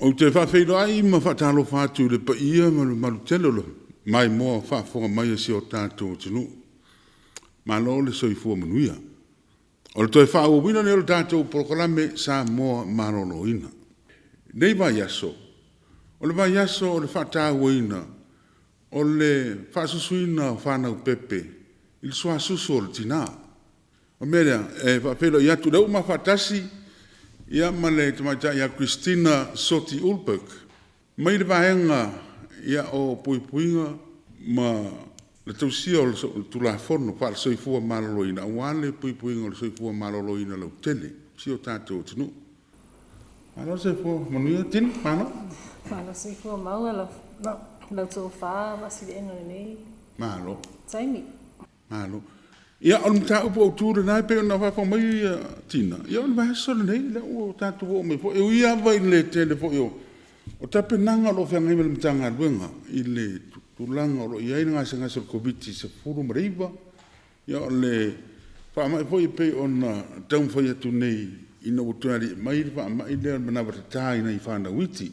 Ou te faafeiloai ma faatalofa atu i le paia ma le mamalu tele o le maimoa faafofoga mai a si o tatou atunuu. Malo le soifua manuia. O le toe faaauauina lenei o le tatou polokalame Samoa Maloloina. I lenei vaiaso, o le vaiaso o le faatauaina o le faasusuina o fanau pepe i le suasusu o le tina. O le mea lea, e faafeiloai atu, o lea ua ma faatasi ma le tamaitai ia Christina Soti Ullberg mai le Vaega o Puipuiga ma le Tausia o le Tulafono Faale-Soifua Maloloina aua le puipuiga o le soifua maloloina lautele o si o tatou atunuu. Malo le soifua manuia Tina, malo. Malo soifua maua lau tofa Vaasiliega i lenei Malo. taimi. Malo. Ia, o le mataupu autu lena e pei ona faafofoga mai Tina, ia o le vaiaso lenei lea ua tatou oo mai foi. E ui lava i le tele foi o tapenaga o lo o feagai ma le Matagaluega i le tulaga o lo o i ai le gasegase o le Koviti-19, ia o le faamai foi e pei ona taumafai atu nei ina ua toe aliae mai le faamai lea o le manava tata i nai fanau iti.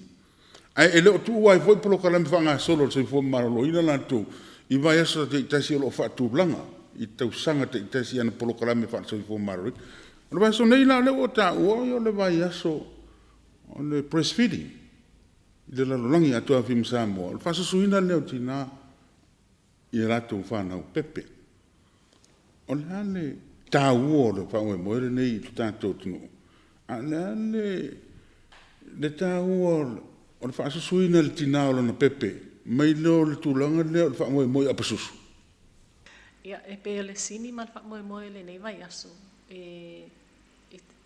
Ae e le o tuua ai foi polokalame faagasolo a le Soifua Maloloina latou i vaiaso taitasi o lo o faatulaga i tausaga taitasi i ana polokalame faale-Soifua Maloloina. O le vaiaso nei la o lea ua taua o le vaiaso o le breastfeeding i le lalolagi atoa e aofia ai ma Samoa, o le faasusuina lea o tina i a latou fanau pepe. O le a le taua o le faamoemoe lenei i le tatou atunuu, a o le a le taua o le faasusuina e le tina o lana pepe mai lo le tulaga lea o le faamoemoe i apasusu? Ia, e pei o le sini ma le faamoemoe i lenei vaiaso, e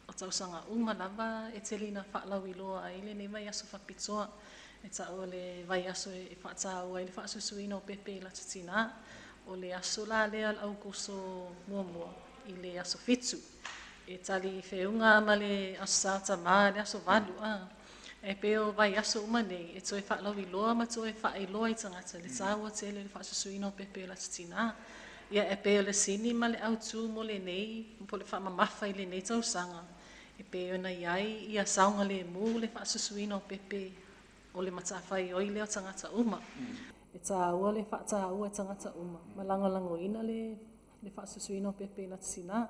o tausaga uma lava e tele ina faalauiloa ai lenei vaiaso faapitoa, e tau o le vaiaso e faataua ai le faasusuina o pepe i lata tina. O le aso la lea o le Aokuso muamua i le aso 7, e talifeuga ma le Aso Sa o Tama i le aso 8. E pei o vaiaso uma nei e toe faalauiloa ma toe faailoa i tagata le taua tele o le faasusuina o pepe i lata tina. Ia e pei o le sini ma le autu mo lenei, po o le faamamafa i lenei tausaga, e pei ona i ai ia saogalemu le faasusuina o pepe o le matafaioi lea o tagata uma. E taua le faataua e tagata uma ma lagolagoina le faasusuina o pepe i lata tina.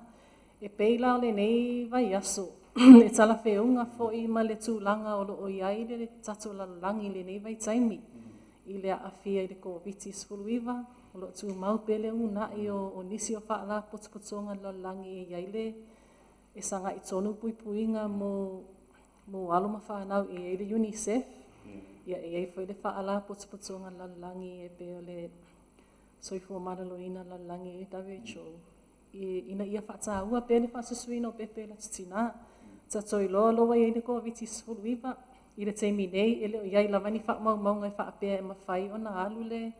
E pei la o lenei vaiaso e talafeuga foi ma le tulaga o lo o i ai le tatou lalolagi i lenei vaitaimi i le aafia i le Koviti-19, o lo o tumau pea le uunai o nisi o faalapotopotoga a le lalolagi e i ai le e sagai tonu puipuiga mo alo ma fanau, e i ai le UNICEF, ia e i ai foi le faalapotopotoga a le lalolagi e pei o le Soifua Maloloina o le Lalolagi, WHO, ina ia faataua pea le faasusuina o pepe i lata tina. Tatou iloa o lo o ua i ai le Koviti-19 i le taimi nei, e le o i ai lava ni faamaumauga e faapea e mafai ona alu le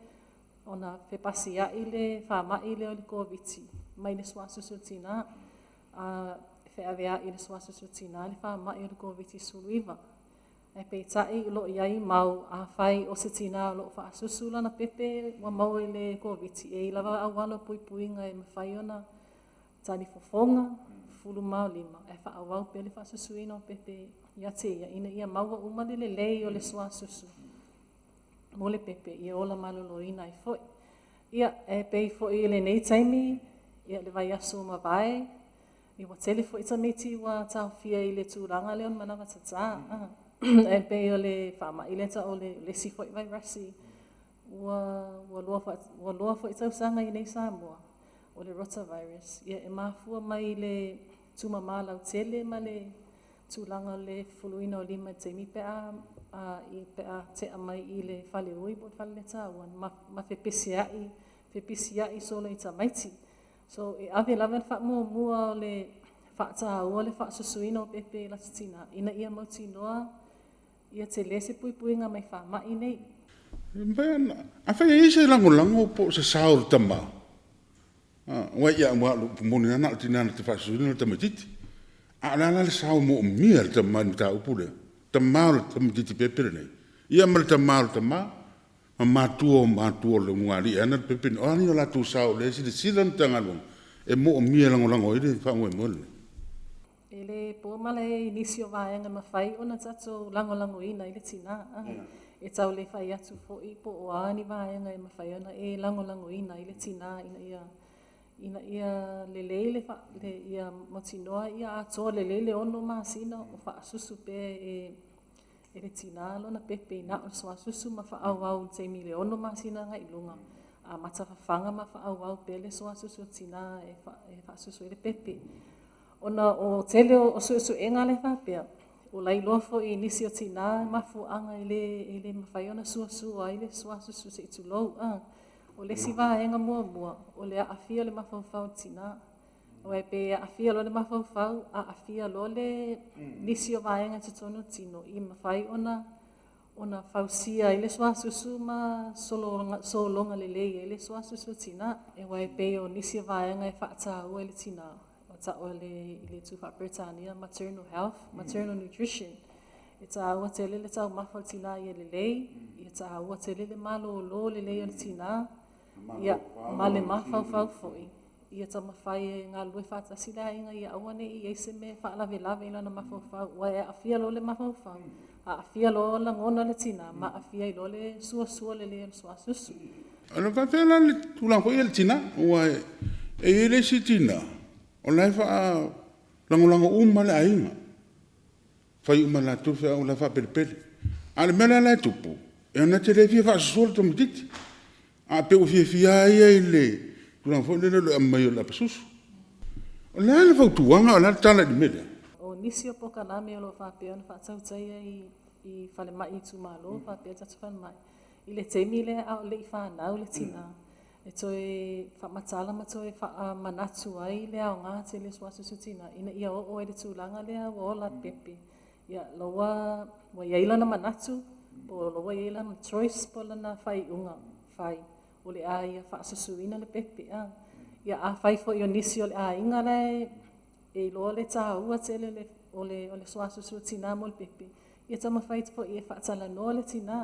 ona fepasiai le faamai lea o le Koviti mai le suasusu o le tina, e feaveai i le suasusu o le tina le faamai o le Koviti-19. Ae peitai o lo o i ai mau, afai o se tina o lo o faasusu lana pepe ua maua i le Koviti, e i ai lava auala o puipuiga e mafai ona talifofoga, fulumaolima, ae faaauau pea le faasusuina o pepe ia te ia, ina ia maua uma le lelei o le suasusu mo le pepe ia ola maloloina ai foi. Ia, e pei foi i lenei taimi, ia le vaiaso ua mavae, ua tele foi tamaiti ua taofia i le tulaga lea o le manava tata. E pei o le faamai lea e tau o le isi foi vairasi ua loa foi tausaga i inei i Samoa, o le rotavirus. Ia e mafua mai i le tumama lautele ma le tulaga o le fufuluina o lima i le taimi pe a tea mai i le faleui po o le faleletaua ma fepesiai, fepisiai solo i tamaiti. So e ave lava le faamuamua o le faataua o le faasusuina o pepe i lata tina ina ia mautinoa ia tele se puipuiga mai faamai nei. E mafai ona, afai e i ai se lagolago po o se sao o le tama, aua aua o le upu moni lava na o le tina na te faasusuina le tamaitiiti. A o le a la le sao e moomia e le tama i le mataupu lea? Tama o le tamaitiiti pepe lenei, ia ma le tama o le tama, ma matua o matua o le ulugalii e ana le pepe lenei. O a ni o latou sao o lea e silasila le Matagaluega e moomia e lagolago ai le faamoemoe lenei? E lē po malae i nisi o vaega e mafai ona tatou lagolagoina ai le tinā a. E tau le fai atu foʻi po o a ni vaega e mafai ona e lagolagoina ai le tinā ina ia ina ia lelei le fa le ia mautinoa ia atoa lelei le 6 masina o faasusu pea e e le tinā lona pepe na o le suasusu ma faaauau i le taimi i le 6 masina agai i luga, amata fafaga ma faaauau pea le suasusu o le tinā e faasusu ai le pepe. Ona o tele o suesuega lea faapea, ua lailoa foi i nisi o tinā mafuaaga e le mafai ona suasua ai le suasusu se i tulou. O le isi vaega muamua, o le aafia o le mafaufau o le tinā. Aua e pei e aafia loa le mafaufau, aafia loa le nisi o vaega i totonu o le tino, ia mafai ona fausia ai le suasusu ma sologa lelei ai le suasusu o tinā. Aua e pei o nisi o vaega e faataua e le tinā, ua taua i le itu faa-Peretania, maternal health, maternal nutrition. E taua tele le taumafa o le tinā ia lelei, ia taua tele le malōlō lelei o le tinā, ia ma le mafaufau foi, ia taumafai e galulue faatasi le aiga ia aua ne i i ai se mea e faalavelave i lona mafaufau, aua e aafia loa le mafaufau, aafia loa lagona o le tinā ma aafia ai loa le suasua lelei o le suasusu. O le faapefea la le tulaga foi lea i le tina, aua e i ai le isi tina o la e faalagolago uma lava le aiga, fai uma e latou feau o la e faapelepele. A o le mea la e tupu, e na te le fia faasusua le tamaitiiti, ae pei ua fiafia lava ia i le tulaga foi lele o le aumai o le apasusu. O le a le fautuaga a o le a le tala i le mea lea? O nisi o polokalame o lo o faapea ona faatautaia i falemai itumalo faapea tatou falemai, i le taimi lea a o le i fanau le tinā, e toe faamatala ma toe faamanatu ai le aoga tele o le suasusu tinā, ina ia oo ai i le tulaga lea ua ola le pepe, ia o la ua i ai lona manatu, po o la ua i ai lana choice po o lana faaiuga fai, o le a ia faasusuina le pepe. Ia afai foi o nisi o le aiga la e iloa le taua tele o le suasusu o tinā mo le pepe, ia taumafai atu foi e faatalanoa le tinā,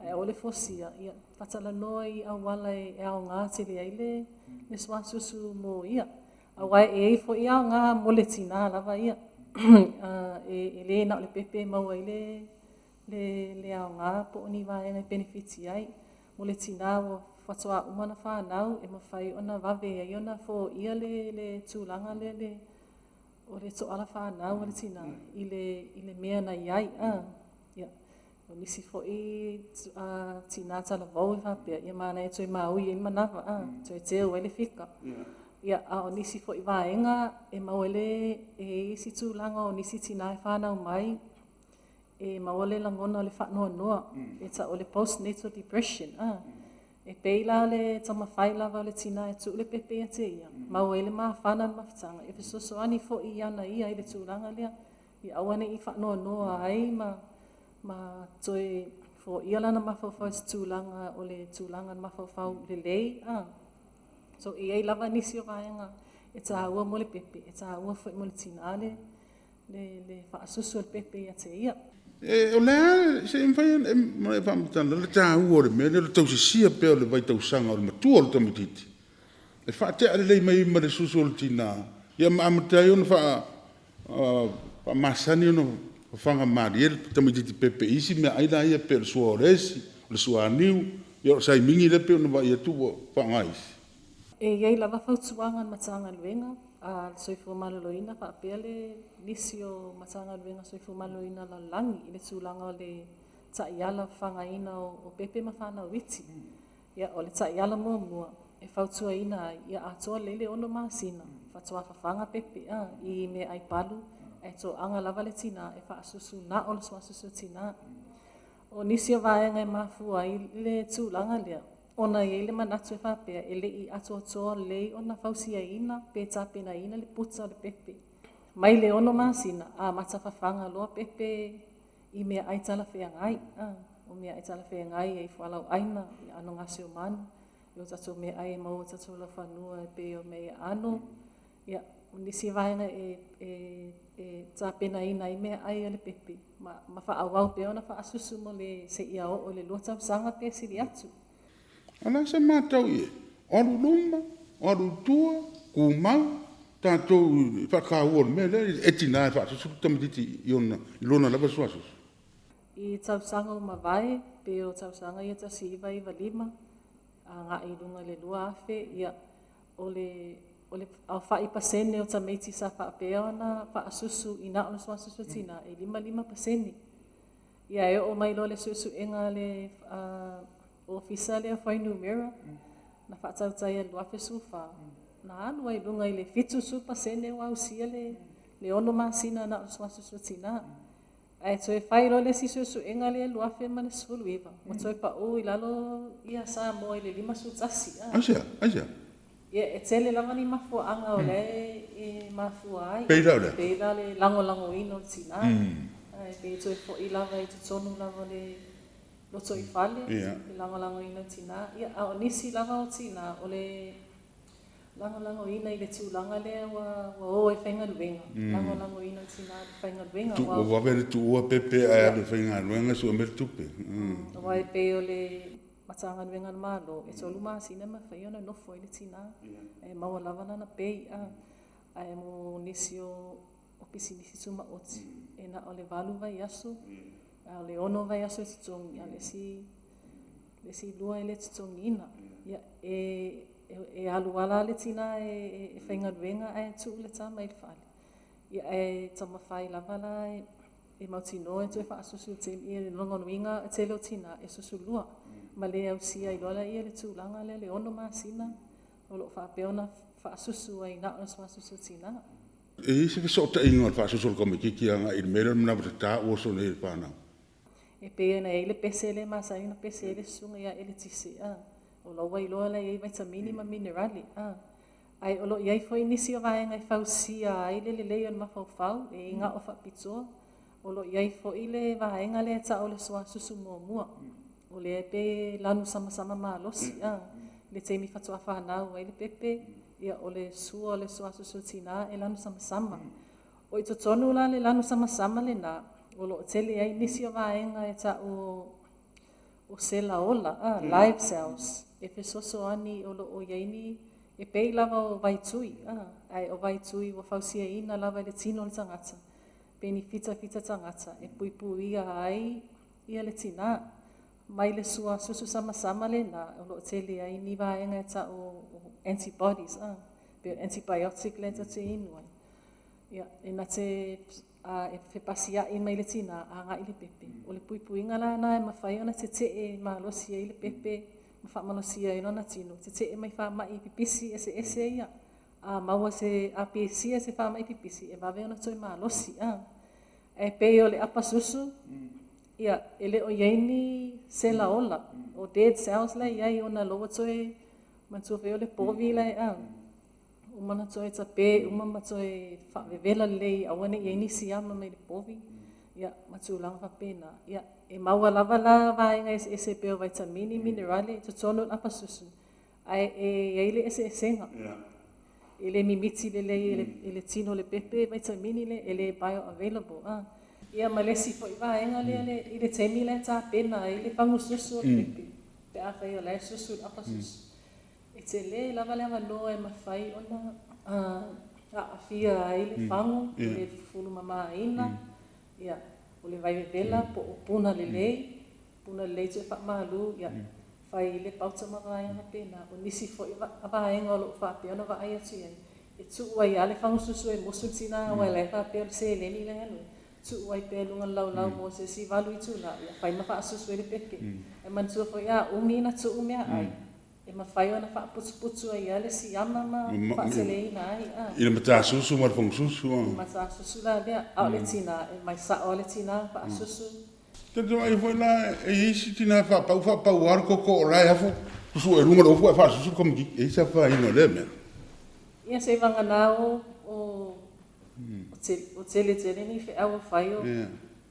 ae aua le force ina, ia faatalanoa i auala e aoga tele ai le suasusu mo ia. Aua e i ai foi aoga mo le tinā lava ia, e le na o le pepe e maua ai le aoga po o ni vaega e penefiti ai. Mo le tinā faatoa uma ona fanau, e mafai ona vave ai ona foia le tulaga lea o le toala fanau a le tinā i le mea na i ai. Ia, o nisi foi tinā talavou e faapea, ia manaia e toe maui ai le manava, toe teu ai le fika. Ia, a o nisi foi vaega e maua ai le, e i ai isi tulaga o nisi tinā e fanau mai, e maua le lagona o le faanoanoa, e tau o le postnatal depression. E pei la le taumafai lava o le tinā e tuu le pepe ia te ia, maua ai le mafana o le mafutaga, e fesoasoani foi i ana ia i le tulaga lea, ia aua ne i faanoanoa ai ma toe foia lana mafaufau i se tulaga o le tulaga mafaufau lelei. So, e i ai lava nisi o vaega e taua mo le pepe, e taua foi mo le tinā le faasusu o le pepe ia te ia. O le a, se i mafai ona e faamatala le taua o le mea lea o le tausisia pea o le vaitausaga o le matua o le tamaitiiti, e faatea lelei mai ai ma le susu o le tina, ia ma amata ai ona faamasani ona fafaga malie le tamaitiiti pepe i isi meaai la ia pei o le sua o le esi, o le suaniu, ia o le saimigi lea pei ona vaai atu ua faaaoga e isi. E i ai lava fautuaga a le Matagaluega a le Soifua Maloloina faapea le nisi o Matagaluega Soifua Maloloina o le lalolagi i le tulaga o le taiala fafagaina o pepe ma fanau iti. Ia, o le taiala muamua e fautuaina ai, ia atoa lelei le 6 masina faatoa fafaga pepe i meaai palu, ae toaga lava le tinā e faasusu na o le suasusu o tinā. O nisi o vaega e mafua ai le tulaga lea, ona e i ai le manatu e faapea, e le i atoatoa lelei ona fausiaina pe tapenaina le puta o le pepe. Mai le 6 masina, amata fafaga loa pepe i meaai talafeagai. O meaai talafeagai e i ai fualaauaina, aano o gase o manu, o tatou meaai e maua i tatou laufanua e pei o meaai aano. Ia, o nisi vaega e tapenaina ai meaai a le pepe ma faaauau pea ona faasusu mo le seia oo i le 2 tausaga pe sili atu. O le a se matau i ai? O alu i luma, o alu i tua, tumau, tatou i le faataua o le mea lea e tinā e faasusu le tamaitiiti i lona lava suasusu? I tausaga ua mavae, pei o tausaga ia 1995 agai i luga i le 2000, ia, o le aofai pasene o tamaiti sa faapea ona faasusu i na o le suasusu o tinā, e 55%. Ia e oo mai loa le suesuega a le Ofisa lea o Fuainumera na faatautaia i le 2014, na alu ai i luga i le 70% ua ausia le 6 masina na o le suasusu o tinā. Ae toe fai loa le isi suesuega lea i le 2019, ua toe pau i lalo ia Samoa i le 51. Aisea? Aisea? Ia, e tele lava ni mafuaaga o lea e mafua ai. Pei la o le a? Pei la le lagolagoina o tinā. Ae pei toe foi lava i totonu lava o le lotoifale, le lagolagoina o tinā. Ia, a o nisi lava o tinā, o le lagolagoina i le tulaga lea ua o e faigaluega, lagolagoina o tinā i le faigaluega. Ua vave le tuua pepe ae alu e faigaluega sue mai le tupe. Aua e pei o le Matagaluega a le Malo, e 3 masina e mafai ona nofo ai le tinā, e maua lava lana pay. Ae mo nisi o pisinisi tumaoti, e na o le 8 vaiaso, a o le 6 vaiaso e totogi, a o le isi 2 e le totogiina. Ia, e alu lava la le tinā e faigaluega ae tuu le tama i le fale, ia ae taumafai lava la e mautinoa e toe faasusu i le taimi. O lona uiga o le tele o tinā e susu lua, ma le ausia ai loa lea le tulaga lea o le 6 masina o lo o faapea ona faasusu ai na o le suasusu o tinā. E i ai se fesootaiga o le faasusu o le tamaitiiti agai i le mea lea o le manava tata ua oso nei e le fanau? E pei ona i ai le pese lea e masani ona pese ai le susuga ia Eletise, o la ua iloa la e i ai vitamini ma minerale. Ae o lo o i ai foi nisi o vaega e fausia ai le lelei o le mafaufau, e le gao faapitoa. O lo o i ai foi le vaega lea e tau o le suasusu muamua. O lea pe lanu samasama malosi le taimi faatoa fanau ai le pepe, ia o le sua o le suasusu o tinā e lanu samasama. O i totonu la le lanu samasama lena, o lo o tele ai nisi o vaega e tau o sela ola, live cells, e fesoasoani o lo o i ai ni, e pei lava o vaitui, ae o vaitui ua fausiaina lava i le tino o le tagata, pe ni fitafita tagata e puipuia ai ia le tinā. Mai le suasusu samasama lena, o lo o tele ai ni vaega e tau o antibodies, pe antibiotic lea tatou te inu ai. Ia, e na te e fepasiai mai le tinā agai i le pepe. O le puipuiga la lena e mafai ona tetee malosi ai le pepe ma faamalosia ai lona tino, tetee mai faamai pipisi eseese ia. A maua se, a pisia se faamai pipisi, e vave ona toe malosi. Ae pei o le apasusu, ia, e le o i ai ni sela ola, o dead cells la e i ai ona o la ua toe, manatua foi o le povi la e uma ona toe tape uma ma toe faavevela lelei aua ne i i ai ni siama mai le povi, ia, ma tulaga faapena. Ia, e maua lava la vaega eseese pei o vitamini, minerale i totonu o le apasusu, ae e i ai le eseesega. E le mimiti lelei e le tino o le pepe vitamini le, e le bioavailable. Ia ma le isi foi vaega lea i le taimi lea e tapena ai le fagususu o le pepe, pe afai o la e susu i le apasusu, e tele lava le avanoa e mafai ona aafia ai le fagu, le fufulu mamaina, ia, o le vaivevela po o puna lelei, puna lelei toe faamalu, ia, fai le pauta ma vaega faapena. O nisi foi vaega o lo o faapea ona vaai atu i ai, e tuu ai lava le fagususu e musu le tinā, aua o la e faapea o le seleni lea e alu ai, tuu ai pea i luga o le laulau mo se isi 8 itula, ia fai ma faasusu ai le pepe. E manatua foi a umi ona tuu meaai, e mafai ona faaputuputu ai lava le siama ma faateleina ai. I le matasusu ma le fagususu. Le matasusu la lea, a o le tinā, e mai sao lava le tinā faasusu. Te vaai foi la, e i ai isi tinā e faapau faapau lava le koko o la e afu susu i luga o le ufu ae faasusu le tamaitiiti. E i ai se afaina o lea mea? Ia se vagana o tele tele ni feau o fai o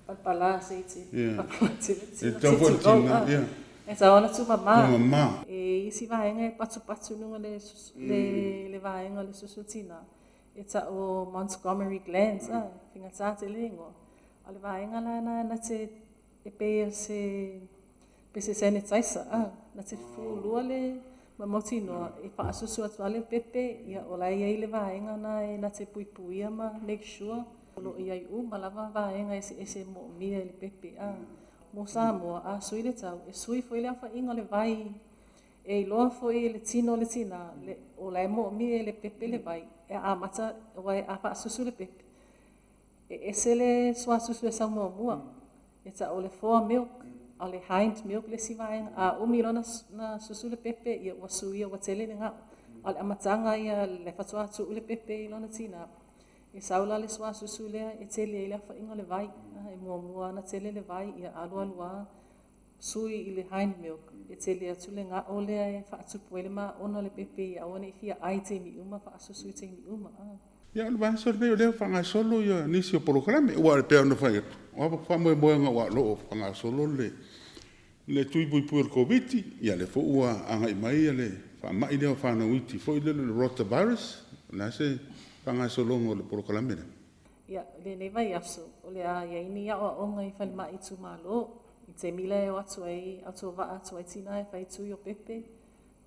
palapala se i te palapala tele E tatau foi le tinā, E tatau ona tuumama. Tuumama. E isi vaega e patupatu i luga le vaega o le susu tinā, e tau o Montgomery glands, faigata tele le igoa. A o le vaega la lena na te e pei o se pe se sanitizer, na te fufulua le Ma mautinoa e faasusu atu lava le pepe, ia o la e i ai le vaega lena e na te puipuia ma make sure o lo o i ai uma lava vaega eseese e moomia e le pepe. A mo Samoa, a sui le tau, e sui foi le aofaiga o le vai. E iloa foi e le tino o le tinā, o la e moomia e le pepe le vai, e amata, aua a faasusu le pepe, e ese le suasusu e sau muamua, e ta'u o le fore milk, a o le hind milk le isi vaega. A umi loa na susu le pepe, ia ua suia ua tele le ga'o. A o le amataga ia le faatoa tu'u le pepe i lona tinā, e sau la le suasusu lea e tele ai le aofaiga o le vai. E muamua ona tele le vai, ia alualu lava sui i le hind milk, e tele atu le ga'o lea e faatupu ai le maona o le pepe ia aua ne i fia ai i taimi uma, faasusu i taimi uma. Ia, o le vaiaso lenei o lea ua faagasolo ia nisi o polokalame, aua e pei ona fai atu, o faamoemoega aua o lo o faagasolo le tui puipui o le Koviti, ia lea foi ua agai mai le faamai lea o fanau iti foi lea o le rotavirus. O le a se faagasologa o le polokalame lea? Ia, i lenei vaiaso, o le a i ai ni aoaoga i falemai itumalo, i taimi lea e o atu ai, autovaa atu ai tinā e fai tui o pepe,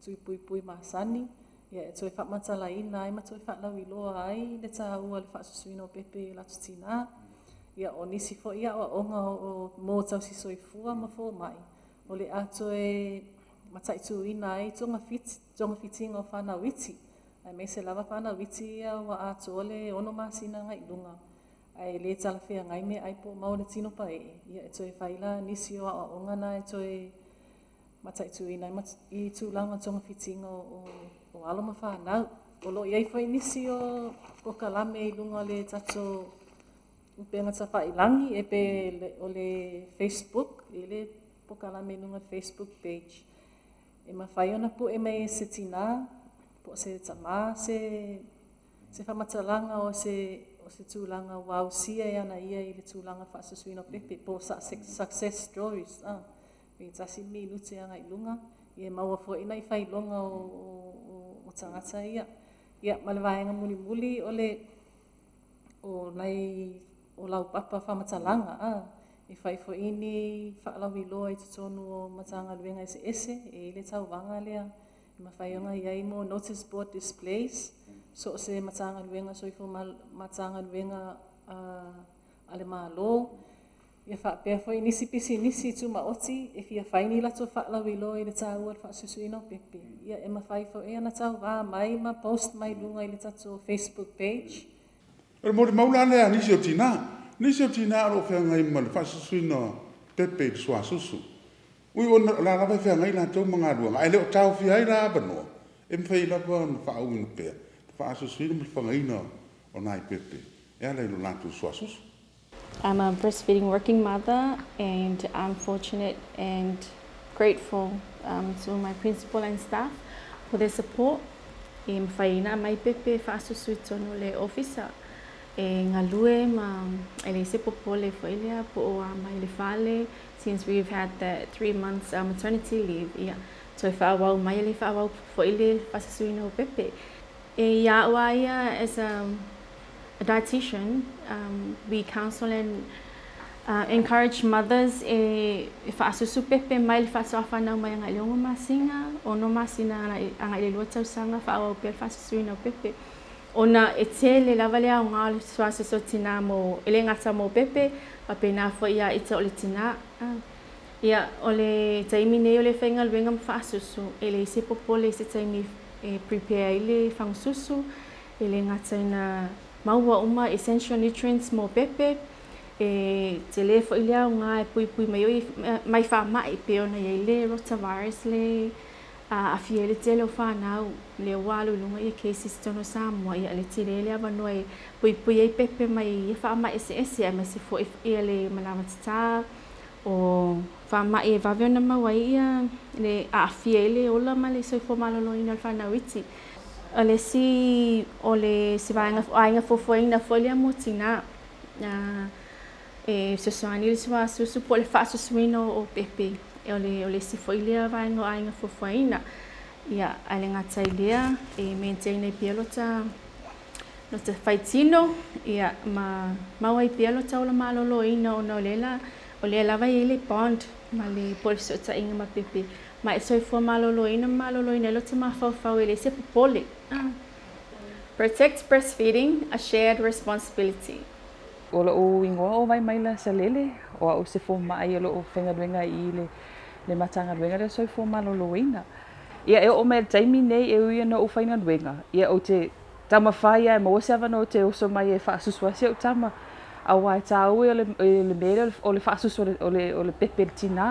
tui puipui masani, ia e toe faamatalaina ai ma toe faalauiloa ai le taua o le faasusuina o pepe i o latou tinā. Ia, o nisi foi aoaoga o mo tausi soifua ma fomai, o le a toe mataituina ai togafitiga o fanau iti, aemaise lava fanau iti ia ua atoa le 6 masina agai i luga, ae le talafeagai meaai po o maua i le tino paee, ia e toe fai la nisi o aoaoga na e toe mataituina ai i tulaga o togafitiga o alo ma fanau. O lo o i ai foi nisi o polokalame i luga o le tatou upega tafailagi, e pe o le Facebook, e i ai le polokalame i luga o le Facebook page, e mafai ona pue mai e se tinā po o se tamā se faamatalaga o se tulaga ua ausia e ana ia i le tulaga faasusuina o pepe, po o success stories. Pe 1 minute agai i luga, ia maua foi nai failoga o tagata ia. Ia, ma le vaega mulimuli o le o nai o laupapa faamatalaga, e fai foi ni faalauiloa i totonu o Matagaluega eseese e i ai le tauvaga lea, e mafai ona i ai mo notice board displays, so o se Matagaluega Soifua Matagaluega a le Malo, ia faapea foi nisi pisinisi tumaoti e fia fai ni latou faalauiloa i le taua o le faasusuina o pepe, ia e mafai foi ona tauvā mai ma post mai luga i le tatou Facebook page. O le molimau la lea a nisi o tinā. Nisi o tinā o lo o feagai ma le faasusuina o pepe i le suasusu. Ui ona o la lava e feagai latou ma galuega, ae le o taofia ai la avanoa, e mafai lava ona faaauauina pea le faasusuina ma le fagaina o nai pepe e ala i lo latou suasusu. I'm a breastfeeding working mother, and I'm fortunate and grateful to my principal and staff for their support. E mafai ona aumai pepe e faasusu i totonu o le ofisa e galue ma e leai se popole foi lea po o a mai le fale since we've had that 3 months maternity leave, ia toe faaauau mai e le faaauau foi le faasusuina o pepe. E ia au a ia as a dietitian, we counsel and encourage mothers e faasusu pepe mai le faatoa fanau mai agai i le 6 masina, 6 masina agai i le 2 tausaga, faaauau pea le faasusuina o pepe. Ona e tele lava le aoga o le suasusu o tinā mo, e le gata mo pepe, faapena foi ia ita o le tinā. Ia, o le taimi nei o le faigaluega ma faasusu, e leai se popole i se taimi e prepare ai le fagususu, e le gata ina maua uma essential nutrients mo pepe, e tele foi le aoga e puipui mai ai mai faamai pei ona i ai le rotavirus le aafia ai le tele o fanau lea ua alu i luga ia cases i totonu o Samoa. Ia le tele le avanoa e puipui ai pepe mai ia faamai eseese aemaise foi ia le manava tatā o faamai e vave ona maua ai ia le aafia ai le ola ma le soifua maloloina o le fanau iti. O le isi o le se vaega aiga fuafuaina foi lea mo tinā e fesoasoani le suasusu po o le faasusuina o pepe, o le isi foi lea vaega o aiga fuafuaina. Ia, ae le gata i lea, e maintain ai pea lota faitino, ia ma maua ai pea lota ola maloloina ona o lea lava e i ai le bond ma le po o le fesootaiga ma pepe. Ma e soifua malōlōina ma malōlōina ai lota mafaufau e leai se popole. Protect breastfeeding, a shared responsibility. O loʻu igoa ʻo Waimaila Salele, ʻo aʻu se fōmaʻai o loʻu faigaluega i le le Matagaluega lea Soifua Maloloina. Ia e oo mai le taimi nei e ui ana oʻu faigaluega, ia ou te taumafai ia e maua se avanoa ou te oso mai e faasusu ai si oʻu tama, auā e tāua o le le mea lea o le faasusu o le o le pepe i le tinā,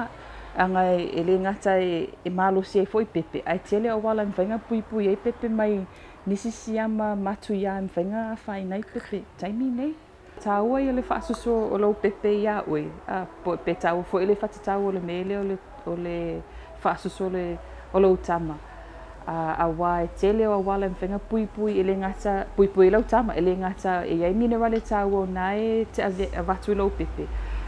leaga e le gata e malosi ai foi pepe, ae tele auala e mafai ona puipui ai pepe mai nisi siama matuiā e mafai ona afaina ai pepe i le taimi nei. Tāua ia le faasusu o lou pepe iā ʻoe, a pe tāua foi le fatatau o le mea lea o le, o le faasusu o le, o lou tama. A, auā e tele o auala e mafai ona puipui e le gata, puipui ai lau tama, e le gata e i ai minerale tāua o na e te ave, avatu i lou pepe,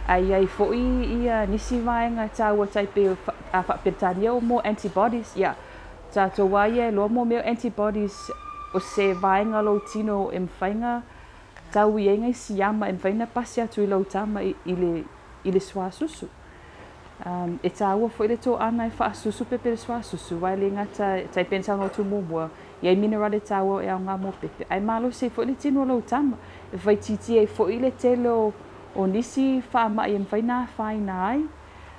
ae i ai foi ia nisi vaega e tāua tai pei o, a faa-Peretania o mo antibodies, ia, tātou a ia e loa mo mea o antibodies o se vaega o lou tino e mafai ona Tau i ai ngai siama e mafai ona pasi atu i lou tama i le i le suasusu. Um, e tāua foi le tōʻana e faasusu pepe le suasusu, aua e le gata, tai pei ona saunoa atu muamua, i ai minerale tāua e aoga mō pepe, ae malosi ai foi le tino o lou tama, e whaitiiti ai foi le tele o, o nisi faamaʻi e mafai ona afaina ai,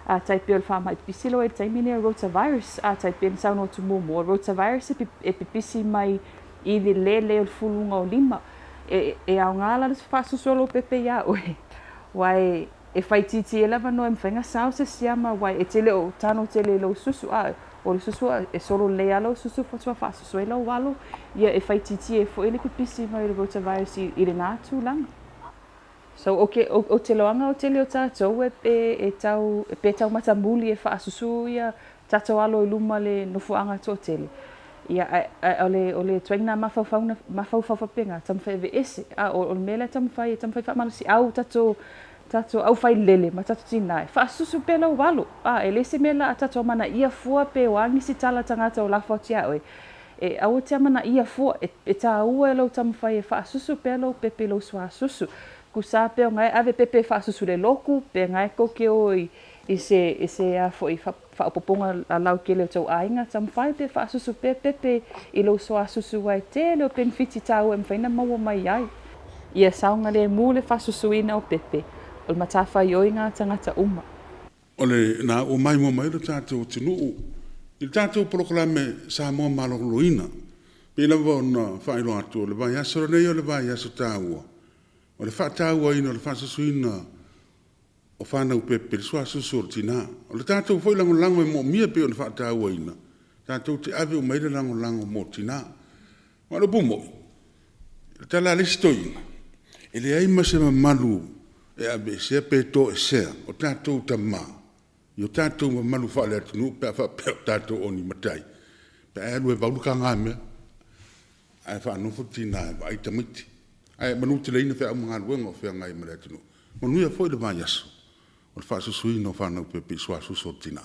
a tai pei o le faamaʻi pipisi loa i le taimi lenei o le rotavirus, a tai pei ona saunoa atu muamua, o le rotavirus e, e pipisi mai i le lele o le fuluga o lima, e, e aoga la le faasusu o lou pepe iā ʻoe, aua e, e faaitiitia ai le avanoa e mafai ona sao se siama, aua e te le o tano tele i lou susu, a o le susu e solo lelei lava lou susu faatoa faasusu ai lou alo, ia e faaitiitia ai foi le pipisi mai o le rotavirus i, i lena tulaga. So, o ke, o, o te loaga o tele o tātou e, e, e tau, pe tau matamuli e faasusu ia tātou alo i luma le nofoaga toatele. Ia, ae, ae o le, o le ituaiga mafaufauga, mafaufau faapena, taumafai e aveese. A o, o le mea lea e taumafai, e taumafai faamalosiau tatou, tatou aufailele ma tatou tinā, e faasusu pea lou alo. A, e leai se mea la a tatou amanaia fua pe o a nisi tala tagata o lafo atu iā oe, E aua te amanaia fua, e tāua e lou taumafai e faasusu pea lou pepe i lou suasusu. Kusā pea o ngae ave pepe e faasusu le loku, pe ngae kou ke o i se, i se a foi faaopopoga a lau kele o tou aiga, taumafai pe faasusu pea pepe i lou suasusu aua e tele o penefiti tāua e mafai ona maua mai ai. Ia saogalemu le faasusuina o pepe, o le matafaioi ngā tagata uma. O lena ua maimoa mai lo tatou atunuu i le tatou polokalame Samoa Maloloina. Pei lava ona faailoa atu, o le vaiaso lenei o le vaiaso taua, o le faatauaina o le faasusuina o fanau pepe i le suasusu o le tina. O le tatou foi lagolago e moomia pei ona faatauaina, tatou te ave uma i ai le lagolago mo tina. Aua o le upu moni, o le tala a le isi toeaina, e leai ma se mamalu e aveesea pe toesea o tatou tama i o tatou mamalu faale-atunuu pe a faapea o tatou o ni matai, pe a e alu e vau le tagamea ae faanofo le tina e vaai tamaiti. Ae manuteleina feau ma galuega o feagai ma le atunuu. Manuia foi le vaiaso o le faasusuina o fanau pepe i suasusu o le tina.